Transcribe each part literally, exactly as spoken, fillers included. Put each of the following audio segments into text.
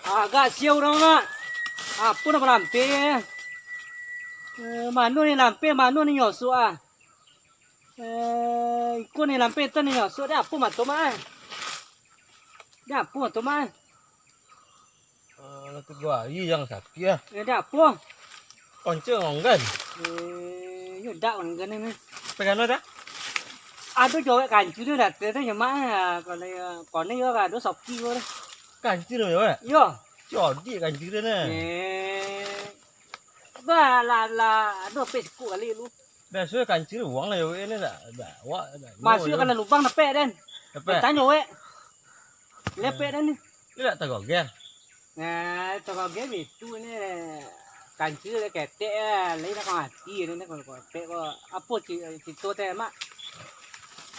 Agak sia urang, Mak. Apo nan balampeh? Eh, mano ni lampeh, mano ni nyosok, ah? Eh, iko ni lampeh, tu ni nyosok. Dek apo mato, Mak, eh? Dek apo mato, Mak, eh? Ah, lah tigo ari jan sakik, ah. Eh, dek apo? Kancil onggan. Eh, yo dak onggan ni. Pegano dah? Ado jo awak kancil tu datang tu, nyemak, ah. Kalau yo, kono yo ado soki ko dah. Kancil tu, Wak? Yo. Codiak kancil tu nah. Eh. Bah, lah, lah, ado pe siko kali lu. Biaso kancil uang lah yo, wak ni dak, dak, wak dak. Masuak ka dalam lubang dapek den. Dapek. Tanyo wek. Lepek den ni. Ni dak tagoger. Nah, tagoger itu ni. Kancil ketek ah, lai nak mati ni kalau ketek ko. Apo ci-, cito teh, Mak?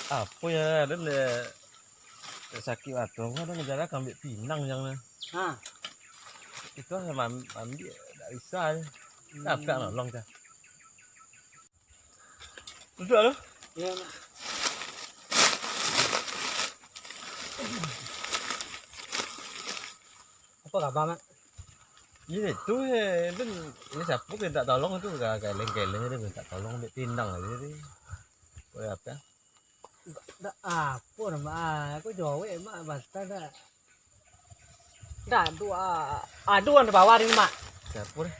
Apo yo, den, eh, sakik batua ko, den jalan ka ambiak pinang jan nah. Ha. Itu lah mam-, ambiak dak bisa. Hmm. Dak nolong dah. Duduak lu. Iyo, Mak. Apo kaba, Mak? Iyo, itu, eh, itu, ini siapo minta tolong tu, ka-, keleng-keleng tu minta tolong, ambiak pinang aja tu. Boleh apo? Dak apo doh, Mak. Aku jawek, Mak, banta dak. Dak, ado, ah, ado di bawah ni, Mak. Siapo dah?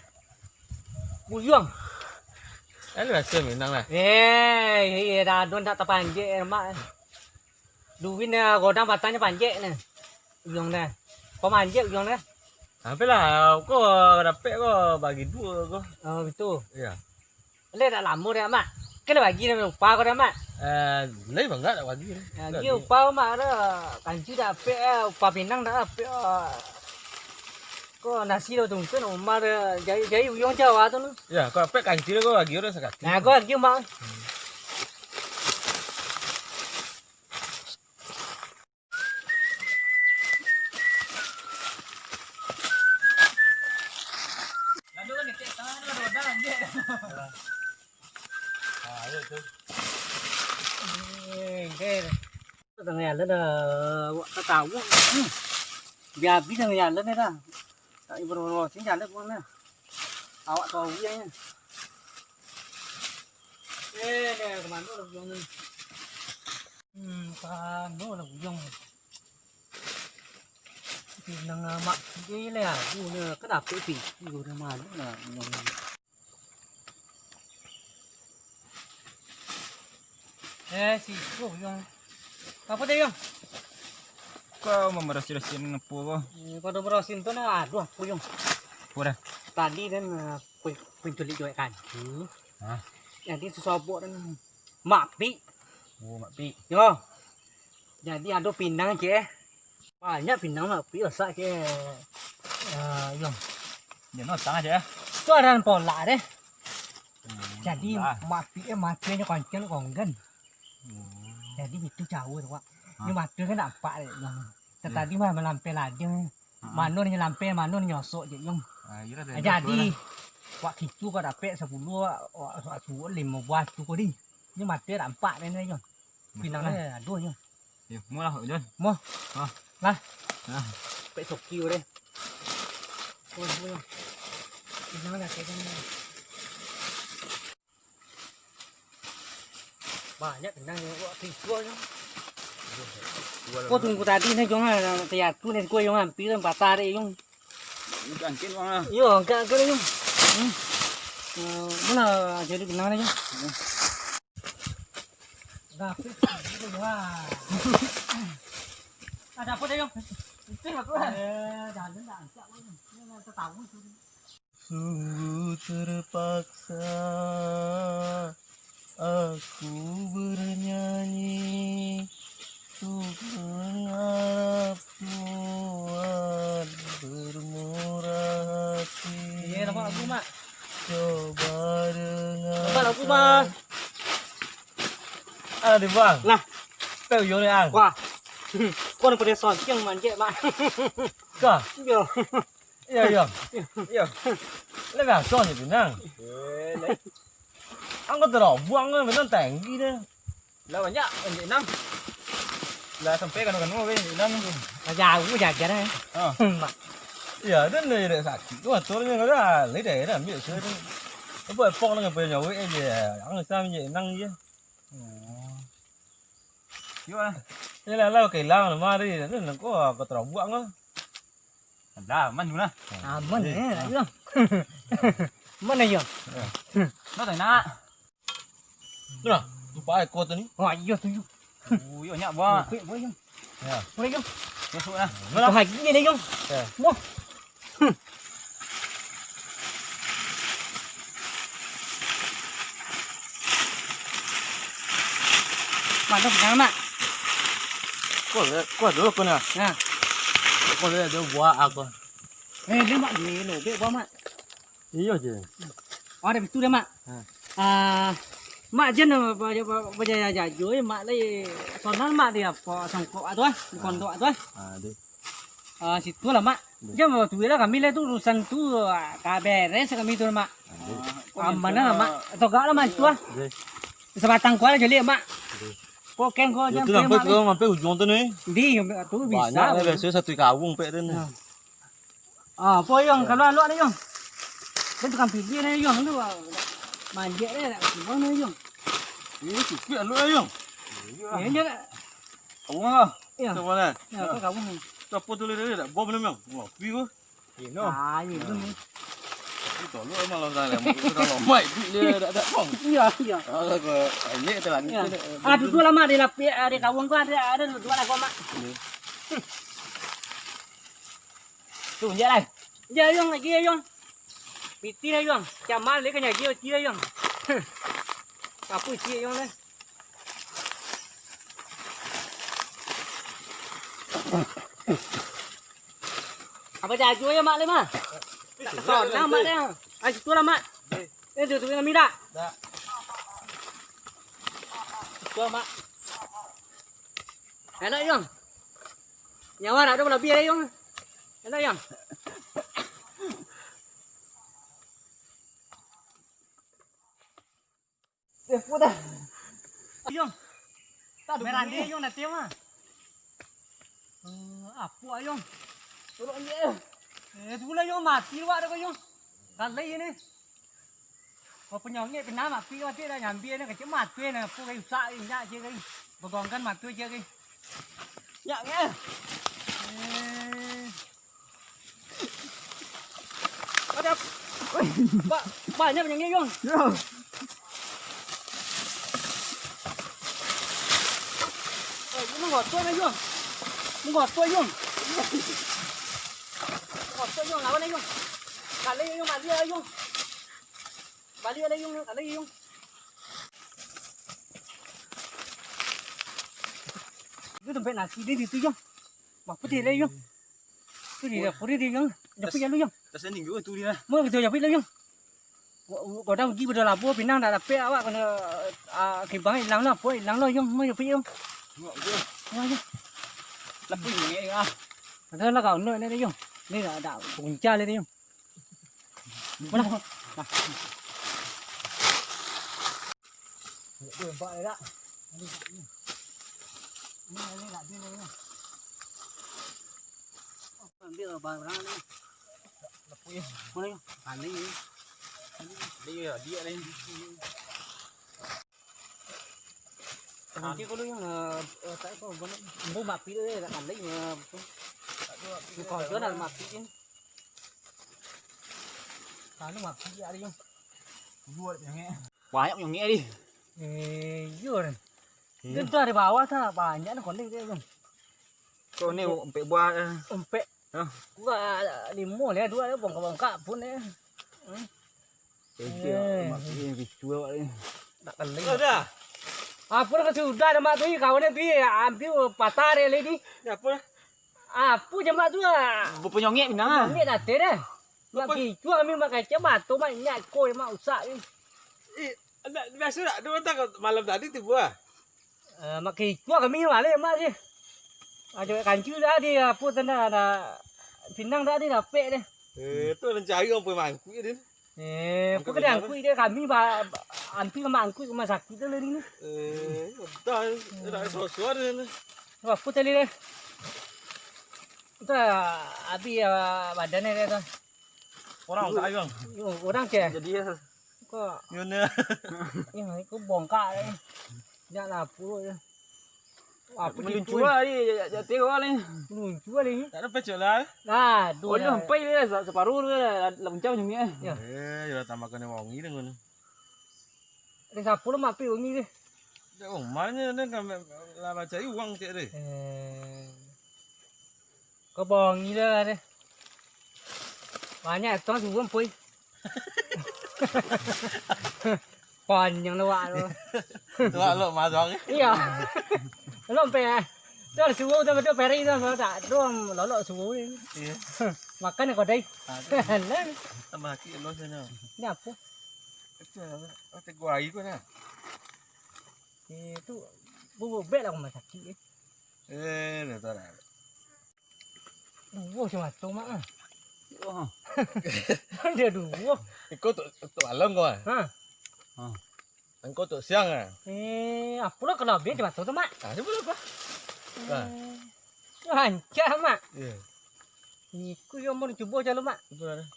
Buyuang. Eh, lu rasa minang lah. Eh, iyo, dah ado dak tapanjek, Mak. Duit ni, godang batangnyo panjek ni. Buyuang dah. Pamanjek buyuang dah. Sampai lah, ko dapek ko bagi duo ko. Oh, betul. Iyo. Lai dak lamo dah, Mak. Kan lah bagi nan upah ko dah, Mak. Eh, lai bangga dak bagi ni. Bagi upah, Mak, dah. Kancil dak dapek, eh, upah pinang dak dapek, ah. Ko nasi dah tungkun, Umar dah jai, jai uyuang Jawa tu, nah. Yo, ko dapek kancil ko bagi urang sakali. Nah, ko bagi, Mak. Hmm. Tangah jalan dah, awak tak tahu. Hmm. Biar habis tangah jalan ni dah. Tak ibar-ibar sini jalan pun dah. Awak tahu dia ni. Eh, dah kemana dah pulang ni? Hmm, kano lah buyuang. Pinang amak, dia lah, aku ni, kan dapek piti, udah malu lah buyuang ni. Eh, siko buyuang. Apo tadi, Yong? Kau mambarasiah-rasiah ngapo ko? Eh, pado barasiah tu nah, aduh, apo, Yong? Apo dah? Tadi kan, eh, pin-, pinculik juek kan. Hmm. Hah? Jadi susobok dan Mak Pik. Oh, Mak Pik. Yo. Jadi ado pinang, cek, eh. Banyak pinang, Mak Pik, basak, cek. Ah, iyo. Dia no tangah, cek, eh. Tu ado polak deh. Hmm, jadi, lah. Mak Pik, eh, matonyo kancang konggan. Hmm. Jadi, itu jauh tu, Pak. Hah? Nyo mato kan nampak deh, Bang. Tadi mah malampeh lading. Mano nan nyalampeh, mano nan nyosok, cek, Yong. Ah, iyolah, jadi, wak kicu kau dapek sapuluah, wak, wak suruah limo buah tu ko di. Ni mato nampak den, Yong. Pinang lah, aduh, Yong. Yo, mau lah, Jon. Mau. Ah. Lah. Nah. Pek soki ko den. Wah, Yong. Pinang lah, kayak gini. Banyak pinang, Yong. Wah, pincuanyo. Ko tunggu tadi ni, Yong, ah, tiatu ni, ko, Yong, hampir patah dek, Yong. Angkat, Bang, ah. Yo, angkat, angkat, Yong. Hmm. Eh, mano jadi pinang ni, Yong? Dapek, wah. Ado apo deh, Yong? Itu apo? Eh, jalan dah angkat, Yong. Ini tahu tu. Sungguh terpaksa aku bernyanyi untuk mengharap Tuhan bermurah hati. Iya, nampak lagu, Mak. Coba dengar. Nampak lagu, Mak. Alah, deh, Bang. Lah. Tahu yo ni, Ang. Wah. Kau ni pada soncing manjek, Mak. Kah? Iya. Iyo, iyo. Iyo. Lah biaso ni, Pinang. Eh, lah. Angko terobuang, Pinang, tinggi dah. Lah banyak, Pinang. Lah sampai kanu-kanu, Pinang. Lah jauh jajar, eh. Ah. Mak. Iyo, den lah dak sakik tu, atur nyo dah, lai dah, dah ambiak sudah tu. Apa epok nang apa nyawek aja, ang sam je, nang je. Oh. Yo lah. Yo lah, lah, oke lah, lemah hari, tu nang ko, ko terobuak ko. Alah, aman tu lah. Aman, eh, yo. Aman, yo. Nah, tak nak. Nah, tu pakai ko tu ni. Oh, iyo tu, yo. Oh, yo, nyak buah. Oke, buah, yo. Ya. Buah, yo. Masuk lah. Buah lagi ni, yo. Ya. Buah. Hmm. Mantap, jangan, Mak. Kuat, kuat dulu, kuat, nah. Nah. Kuat dulu, dia buah aku. Eh, dia, Mak, dia lobek buah, Mak. Iyo je. Oh, ada pintu dia, Mak. Ha. Ah, Mak jan ba-, ba-, ba-, bajajajo, eh, Mak lai sonal, Mak, di apo, songkok tu, ah, di pondok tu, ah. Ah, deh. Ah, situ lah, Mak. Deh. Jan bawa tu lah, kami lah tu urusan tu, ah, ka beres kami tu, Mak. Ah, deh. Aman lah, Mak. Togak lah, Mak, situ, ah. Deh. Sabatang kuah lah, jalik, Mak. Deh. Ko ken ko, jan tu sampai mampir ujuang tu ni. Di, tu bisa. Banyak lah, biaso satu kampung pek tu ni. Ha. Ah, apo, Yong? Kalau aluak ni, Yong. Dia tukang pilih ni, Yong. Tu, ah, manjek ni, nak simpan ni, Yong. Ini cukup aluak ni, Yong. Iya, iya. Kamu lah. Iya. Coba lah. Ya, apa kamu ni? Siapa tulis tadi? Tak bom ni, Yong. Wah, pi ko. Ino. Ah, iya, itu ni. Itu tolong emang lo salah. Mungkin kalau mai duit dia tak ada bom. Iya, iya. Kalau ke ini telah ni. Iya. Ah, duduk lama di lapik, ah, di kawan ko ada, ada duduk lah ko, Mak. Iya. Tu, injak lai. Injak, Yong, lagi, Yong. Piti lah, Yong. Camal dia kan lagi, piti lah, Yong. Apa isi, Yong, lai? Apa jaju ya, Mak, lai, Mak? Tak kesana, Mak, dia. Ah, situ lah, Mak. Eh, tu, tu, kami dah. Dah. Situ, Mak. Enak, Yong. Nyawa nak ada lebih, Yong. Enak, Yong. Eh, puta. Yong. Tak ada merah bunyi. Dia, Yong, nanti, mah. Eh, apa, Yong? Tolong dia. Eh, tu lah, Yong, mati awak dah, Yong. Kalai ni. Kau penyongit kena mati, mati dah nyambi ni, kecil mati ni, apa kayu sak ni, nyak je kayu. Begongkan mati je kayu. Nyak ni. Eh. Ada. Ba-, banyak penyakit, Yong. Yo. Eh, ini ngotor ni, Yong. Ini ngotor, Yong. Ngotor, Yong. Lawan ni, Yong. Kali, Yong, balik lah, Yong. Balik lah, Yong. Kali, Yong. Itu tempat nasi dia di situ, Yong. Apa dia lah, Yong? Tu dia, apa dia, Yong? Japit ya lu, Yong. Tasanding juga tu dia lah. Mau kita japit lah, Yong. Godang uji pada labuah, pinang tak dapek awak kena, ah, kibang hilang lah, apa hilang lah, Yong. Mau japit, Yong. Tengok tu. Ya, ya. Lapis ni, ah. Ada lah kau, nak, nak, Yong. Ni dah, dah punca lah, Yong. Mana? Nah. Dia nampak dia tak? Ni, ni, nak dia ni. Ambil barang ni. Mana ni? Kali ni. Dia, dia ni. Nanti kalau yang, eh, eh, tak apa, bukan. Embo mati tu, eh, tak kali, eh, betul. Bukan, dia nak mati ni. Kalau mati dia ada yang. Buat yang ni. Banyak penyongek tadi. Eh, iyo. Iya. Itu dari bawah tak banyak nak konek dia, Bang. Kau ni empek buah, eh. Empek. Hah? Gua limo lah, dua lah, bongkak-bongkak pun, eh. Hmm. Eh, dia, eh, mak, dia ricu awak ni. Tak kena. Sudah. Apa dah sudah dah, Mak, tu, kawan dia tu, hampir patah dia lagi. Ya, apa? Apa je, Mak, tu, ah? Berpenyongek pinang, ah. Penyongek dah, teh, dah. Mak apa? Kicu kami makai cematu, Mak, inyak ko, Mak, usak ni. Eh, biasa tak? Dua tak malam tadi tiba, ah? Eh, Mak Kicu kami balik, Mak, je. Ah, cewek kancu dah di, apa, tanda, ada pinang dah di dapek deh. Eh, tu ada cari orang pergi mangkuk je, dia. Eh, apa kena angkut dia? Kami ba-, ba-, hampir mangkuk rumah sakit tu lah ni. Eh, dah, dah sosok dia ni. Apa tadi deh? Entah, abih, ah, badan dia tu. Orang tak ayuang. Yo, orang ke? Jadi ya. Kok? Yo ne. Yo, itu bongkak ni. Nak lapuk je. Apa Meluncur gitu? Lah ni, jatuh orang ni. Meluncur lah ni. Tak ada pecah lah. Nah, dua Oh, dia lah. Sampai dia sa-, separuh tu lah, lah puncak macam ni. Ya. Eh, ya tambahkan wangi dengan. Ada siapa lah mapik wangi dia? Dak umarnya dia kan lah cari uang cek dia. Eh. Kau bohong gila deh. Banyak tong suruh pui. Panjang lawak tu. Tuak lo masuk ni. Iya. Lo pe. Tu ada suruh tu betul peri tu kalau tak tu lolok suruh ni. Iya. Makan kau dai. Tambah kaki lo sana. Ni apa? Itu apa? Oh, teguai kau dah. Itu bubuk bek lah rumah sakit ni. Eh, dah tak ada. Duo si mato mak ah. Oh. Dia duo. Iko tu tu malam kau ah. Ha. Ha. Engkau tu siang ah. Eh, apo lah kalau habis si mato tu mak? Ah, cuba lah kau. Nah. Rancak mak. Ya. Iku yo mun cubo calo mak. Cuba lah.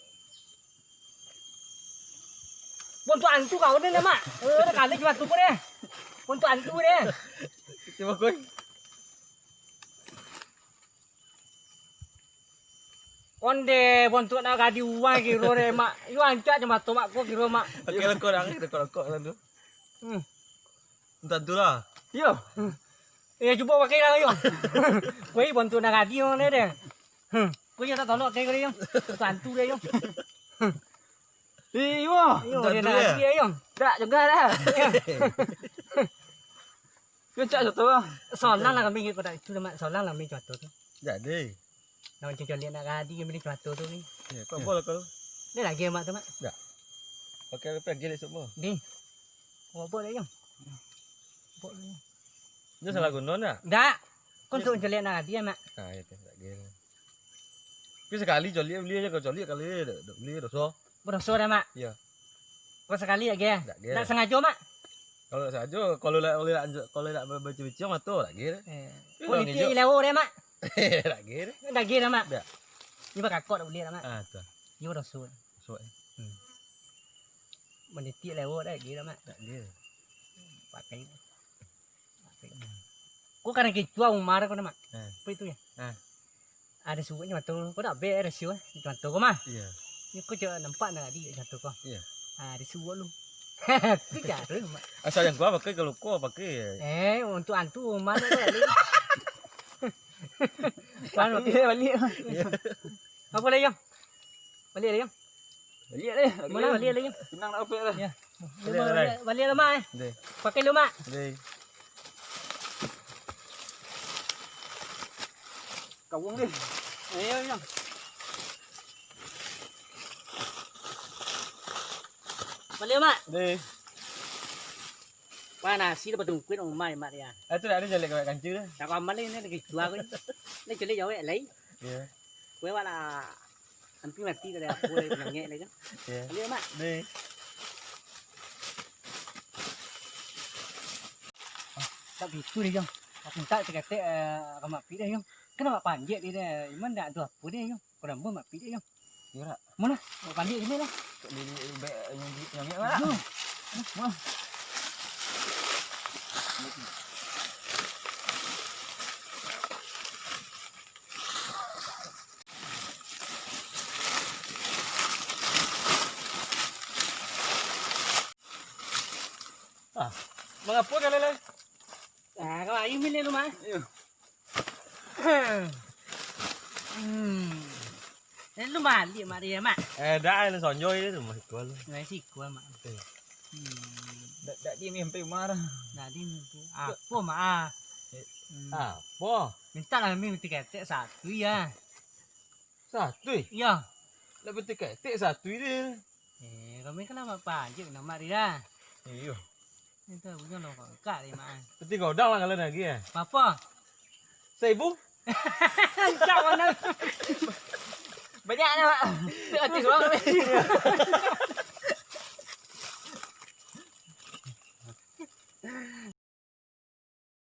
Bontuak antu kau ni mak. Eh, kali si mato pun deh. Bontuak antu deh. Cuba kau. Konde bontuak nak gadi uang kiro deh mak. Yo ancak je mato mak ko kiro mak. Oke, lekok dah, lekok-lekok lah tu. Hmm. Entah tu lah. Yo. Eh cubo pakai lah yo. Koi bontuak nak gadi uang deh. Hmm. Koi yo tak tolok kayak kau yo. Bantu deh yo. Eh, iyo. Iyo, dia nak lagi ayo. Tak juga lah. Kencak satu lah. Solang lah kami pada itu nama solang lah kami cuato tu. Jadi. Nak macam coliak nak gadi kami ni cuato tu ni. Ya, kau boleh kalau. Dia lagi mak tu mak. Tak. Pakai apa lagi semua? Di. Kau boleh ayo. Boleh. Dia salah guna tak? Tak. Kau untuk coliak nak gadi mak. Ah, itu tak gila. Tapi sekali coliak beli aja kau coliak kali dak beli dosa. Badoso dah, Mak? Iyo. Kok sakali dak ge? Dak ge. Dak sangajo, Mak? Kalau dak sangajo, kalau dak, kalau dak, kalau dak bacicing mato, dak ge. Eh. Kok nitih lewo deh, Mak? Dak ge. Dak ge dah, Mak? Dak. Ni bakakok dak buliah dah, Mak? Ah, tu. Ni badoso. Badoso, eh. Hmm. Manitih lewo dak ge dah, Mak? Dak ge. Pakai. Ko karano kicua Umar ko, Mak. Eh. Apa itu ya? Eh. Ada suruiknyo mato ko, dak bek rasio eh, mato ko mah. Iyo. Ni ko cak nampak nak adi mato ko. Iyo. Ah, ada suruik lu. Itu caro, Mak. Asal yang gua pakai, kalau ko pakai. Eh, untuk antu Umar ko tadi. Baru balik, balik. Iyo. Apa lagi, Yang? Balik lagi, Yang. Baliak deh. Mana baliak lagi? Senang nak opek lah. Ya. Baliak, baliak. Baliak, baliak lah, Mak, eh. Deh. Pakai lu, Mak. Deh. Kawung deh. Ayo, ayo. Baliak, Mak. Deh. Wah, nasi dah batungkuin, oh, Mak, Mak, ya. Ah, tu dah ada jalek kawat kancu dah. Tak aman ni, ni lagi tua ko ni. Ni jalek jawek lai. Ya. Kue wala. Nanti mati dari aku dari penyengek lagi. Ya. Baliak, Mak. Deh. Tak gitu deh, Jong. Aku minta seketek, eh, ke Mak Pi deh, Jong. Kan Mak Panjek dia deh. Iman dak ada apa deh, Jong. Kurang pun Mak Pi deh, Jong. Yo, dak. Mana? Mak Panjek sini lah. Di, di, di, di, di, di, di, Jong. Mana? Ah, mangapo kalian lai? Ah, kau ayu milih lu, Mak. Iyo. Hmm. Lu balik, Mak, dia, Mak. Eh, dak, lu sonjoi tu, Mak, ikua lu. Mak, si ikua, Mak. Eh. Hmm. Dak, dak dia mimpi marah. Dak dia mimpi. Apo, Mak? Eh, hmm. Apo? Minta lah, minta ketek satu, ya. Satu, eh? Iyo. Nak beti ketek satu, eh, dia. Eh, kami kan lama panjang nak mari dah. Iyo. Itu punya lo kongkak ni, Mak. Beti godang lah kalau lagi, ya. Apa? Seribu? Encak mana? Banyak dah, Mak. Seratus orang kami.